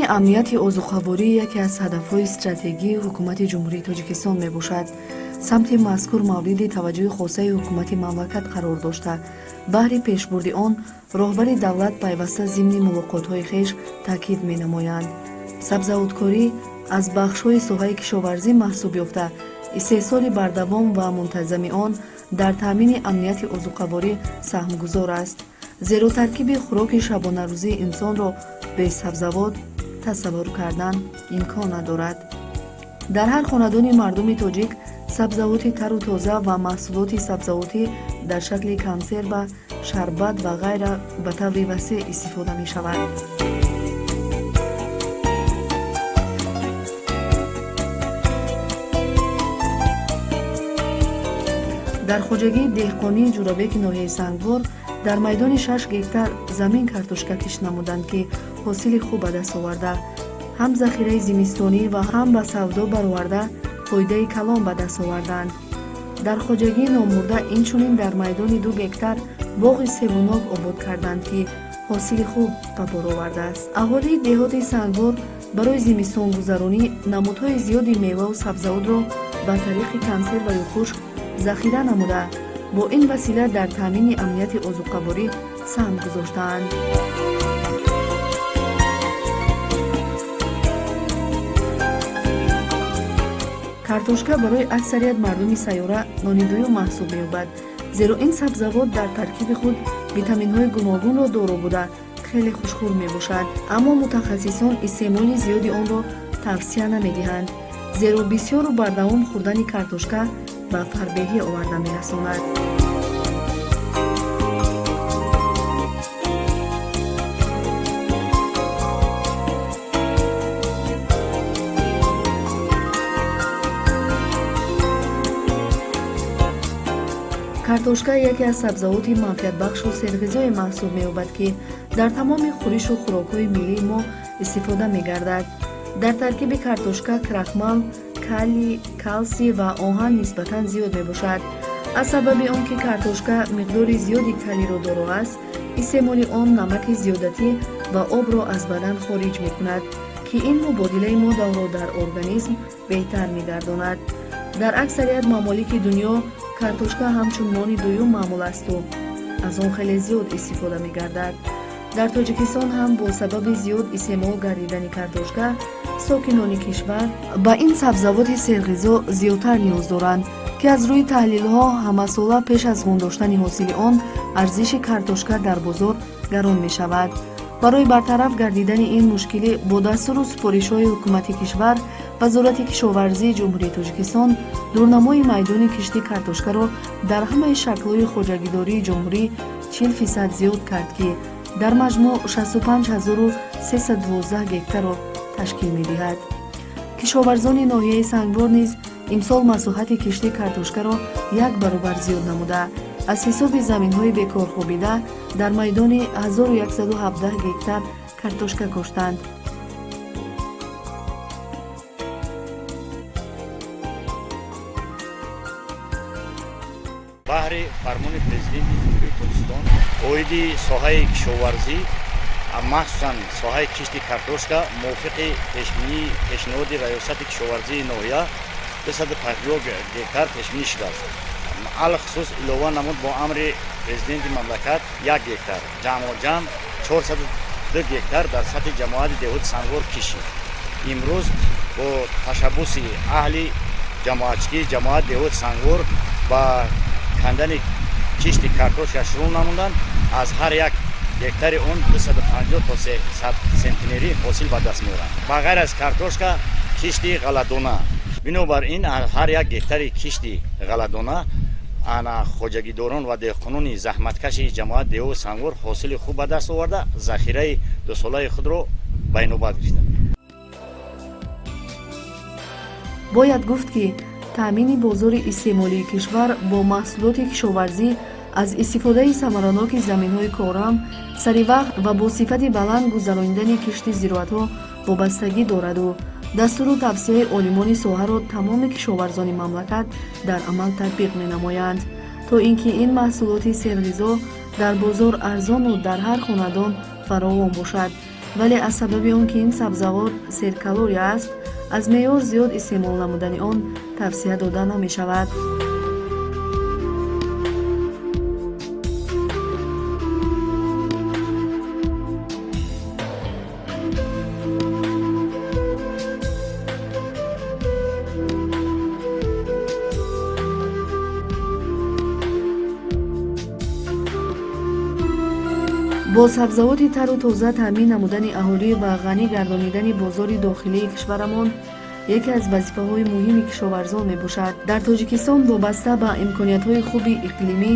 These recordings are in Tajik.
Таъмини амнияти озуқаворӣ яке аз ҳадафҳои стратегии Ҳукумати Ҷумҳурии Тоҷикистон мебошад. Самти мазкур мавриди таваҷҷӯҳи хосаи ҳукумати мамлакат қарор дошта, баҳри пешбурди он роҳбари давлат пайваста зимни мулоқотҳои хеш таъкид менамоянд. Сабзавоткорӣ аз бахшҳои соҳаи кишоварзӣ маҳсуб ёфта, истеҳсоли бардавом ва мунтазами он дар таъмини амнияти озуқаворӣ саҳмгузор аст, зеро таркиби хӯроки шабонарӯзии инсонро бе сабзавот тасаввур кардан имкон надорад. Дар ҳар хонадони мардуми тоҷик сабзавоти тару тоза ва маҳсулоти сабзавотӣ дар шакли консерва, шарбат ва ғайра ба таври васеъ истифода мешавад. Дар хоҷагии деҳқонии Ҷурабеки ноҳияи Сангвор дар майдони 6 гектар замин картошка кишт намуданд, ки ҳосили хуб ба даст оварда, ҳам захираи зимистонӣ ва ҳам ба савдо бароварда, фоидаи калон ба даст оварданд. Дар хоҷагии номбурда инчунин дар майдони 2 гектар боғи себунок обод карданд, ки ҳосили хуб ба бор овардааст. Аҳолии деҳоти Сангвор барои зимистонгузаронӣ намудҳои зиёди меваву сабзавотро ба тариқи консерваю хушк захира намуда, бо ин васила дар таъмини амнияти озуқаворӣ саҳм гузоштаанд. Картошка барои аксарият мардуми сайёра нони дуюм маҳсуб меёбад, зеро ин сабзавот дар таркиби худ витаминҳои гуногунро доро буда, хеле хушхӯр мебошад. Аммо мутахассисон истеъмоли зиёди онро тавсия намедиҳанд, зеро бисёру бардавом хӯрдани картошка ба фарбеҳӣ оварда мерасонад. Картошка яке аз сабзавоти манфиатбахшу серғизое маҳсуб меёбад, ки дар тамоми хӯришу хӯрокҳои миллии мо истифода мегардад. Дар таркиби картошка крахмал, калий, калсий ва оҳан нисбатан зиёд мебошад. Аз сабаби он ки картошка миқдори зиёди калийро доро аст, истеъмоли он намаки зиёдатӣ ва обро аз бадан хориҷ мекунад, ки ин мубодилаи моддаҳоро дар организм беҳтар мегардонад. Дар аксарият мамолики дунё картошка ҳамчун нони дуюм маъмул асту аз он хеле зиёд истифода мегардад. Дар Тоҷикистон ҳам бо сабаби зиёд истеъмол гардидани картошка сокинони кишвар ба ин сабзавоти серғизо зиёдтар ниёз доранд, ки аз рӯи таҳлилҳо ҳамасола пеш аз ғун доштани ҳосили он арзиши картошка дар бозор гарон мешавад. Барои бартараф гардидани ин мушкилӣ бо дастуру супоришҳои ҳукумати кишвар Вазорати кишоварзии Ҷумҳурии Тоҷикистон дурнамои майдони кишти картошкаро дар ҳамаи шаклҳои хоҷагидории ҷумҳурӣ 40% зиёд кард, ки дар маҷмӯъ 65 312 гектарро ташкил медиҳад. Кишоварзони ноҳияи Сангвор низ имсол масоҳати кишти картошкаро як баробар зиёд намуда, аз ҳисоби заминҳои бекорхобида дар майдони 1117 гектар картошка коштанд. Баҳри фармони Президенти Ҷумҳурии Тоҷикистон оиди соҳаи кишоварзӣ, махсусан соҳаи кишти картошка, мувофиқи пешбинии пешниҳоди Раёсати кишоварзии ноҳия 250 гектар пешбинӣ шудааст. Алахусус илова намуд бо амри Президенти мамлакат 1 гектар, ҷамъоҷамъ 402 гектар дар сатҳи ҷамоати деҳоти Сангвор кишид. Имрӯз бо ташаббуси аҳли ҷамоатчигии ҷамоати деҳоти Сангвор ба кандани кишти картошка шурӯъ намуданд. Аз ҳар як гектари он 250 то 300 сентнерӣ ҳосил ба даст меоранд. Ба ғайр аз картошка, кишти ғалладона. Бинобар ин ҳар як гектари кишти ғалладона ана хоҷагидорон ва деҳқонони заҳматкаши ҷамоат деҳоти Сангвор ҳосили хуб ба даст оварда, захираи дусолаи худро ба инобат гирифтанд. Бояд гуфт, ки таъмини бозори истеъмолии кишвар бо маҳсулоти кишоварзӣ аз истифодаи самараноки заминҳои корам, саривақт ва бо сифати баланд гузаронидани кишти зироатҳо вобастагӣ дораду дастуру тавсияи олимони соҳаро тамоми кишоварзони мамлакат дар амал татбиқ менамоянд, то ин ки ин маҳсулоти серғизо дар бозор арзону дар ҳар хонадон фаровон бошад. Вале аз сабаби он ки ин сабзавот серкалория аст, аз меъёр зиёд истеъмол намудани он тавсия дода намешавад. Бо сабзавоти тару тоза таъмин намудани аҳолӣ ва ғанӣ гардонидани бозори дохилии кишварамон яке аз вазифаҳои муҳими кишоварзон мебошад. Дар Тоҷикистон вобаста ба имкониятҳои хуби иқлимӣ,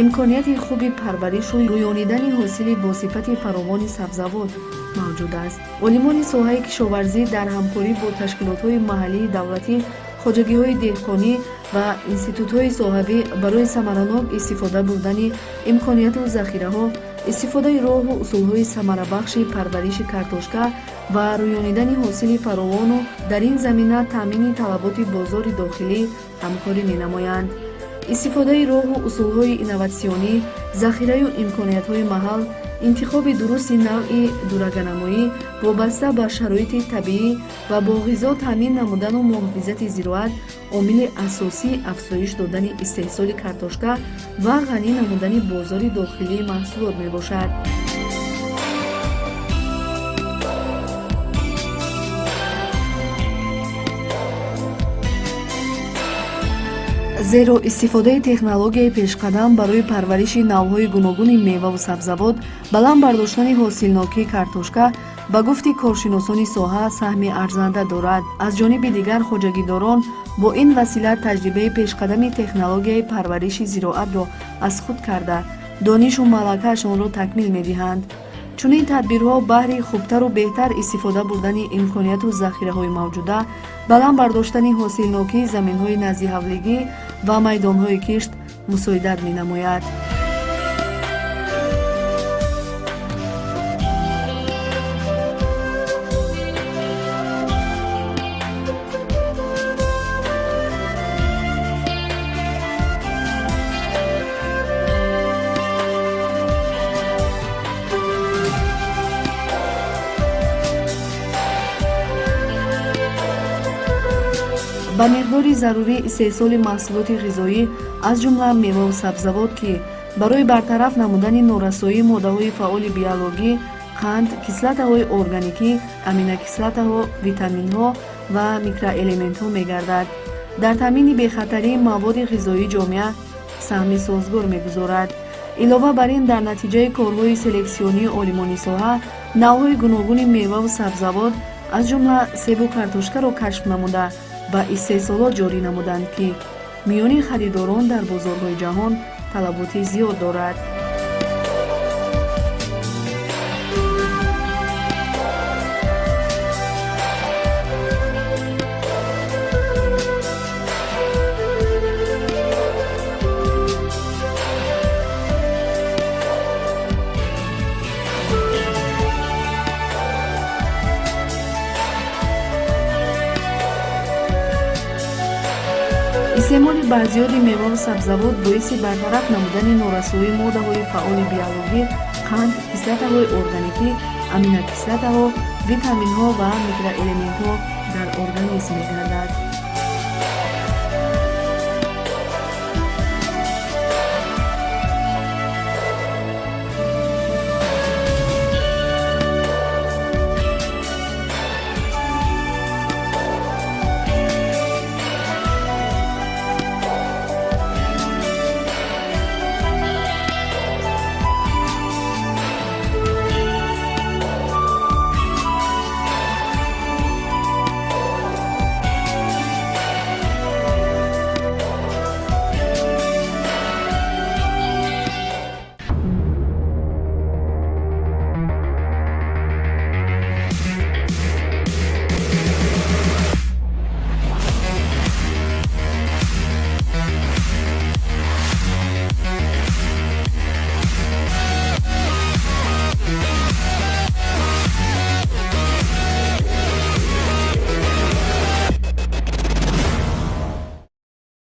имконияти хуби парваришу рӯёнидани ҳосили бо сифати фаровони сабзавот мавҷуд аст. Олимони соҳаи кишоварзӣ дар ҳамкорӣ бо ташкилотҳои маҳаллии давлатӣ, хоҷагиҳои деҳқонӣ ва институтҳои соҳавӣ барои самаранок истифода бурдани имконияту захираҳо, истифодаи роҳу усулҳои самарабахши парвариши картошка ва рӯёнидани ҳосили фаровону дар ин замина таъмини талаботи бозори дохилӣ ҳамкорӣ менамоянд. Истифодаи роҳу усулҳои инноватсионӣ, захираю имкониятҳои маҳал, интихоби дурусти навъи дураганамоӣ вобаста ба шароити табиӣ ва бо ғизо таъмин намудану муҳофизати зироат омили асосии афзоиш додани истеҳсоли картошка ва ғанӣ намудани бозори дохилии маҳсулот мебошад. Зеро истифодаи технологияи пешқадам барои парвариши навъҳои гуногуни меваву сабзавот, баланд бардоштани ҳосилнокии картошка, ба гуфти коршиносони соҳа, саҳми арзанда дорад. Аз ҷониби дигар, хоҷагидорон бо ин васила таҷрибаи пешқадами технологияи парвариши зироатро аз худ карда, донишу малакаашонро такмил медиҳанд. Чунин тадбирҳо баҳри хубтару беҳтар истифода бурдани имконияту захираҳои мавҷуда, баланд бардоштани ҳосилнокии заминҳои наздиҳавлигӣ ва майдонҳои кишт мусоидат менамояд. Ба миқдори зарурӣ истеҳсоли маҳсулоти ғизоӣ, аз ҷумла меваву сабзавот, ки барои бартараф намудани норасоии моддаҳои фаъоли биологӣ, қанд, кислотаҳои органикӣ, аминокислотаҳо, витаминҳо ва микроэлементҳо мегардад, дар таъмини бехатарии маводи ғизоии ҷомеа саҳми созгор мегузорад. Илова бар ин, дар натиҷаи корҳои селексионии олимони соҳа навъҳои гуногуни меваву сабзавот, аз ҷумла себу картошкаро кашф намуда, ба истеҳсолот ҷорӣ намуданд, ки миёни харидорон дар бозорҳои ҷаҳон талаботи зиёд дорад. Истеъмоли барзиёди меваву сабзавот боиси бартараф намудани норасоии моддаҳои фаъоли биологӣ, қанд, кислотаҳои органикӣ, аминокислотаҳо, витаминҳо ва микроэлементҳо дар организм мегардад.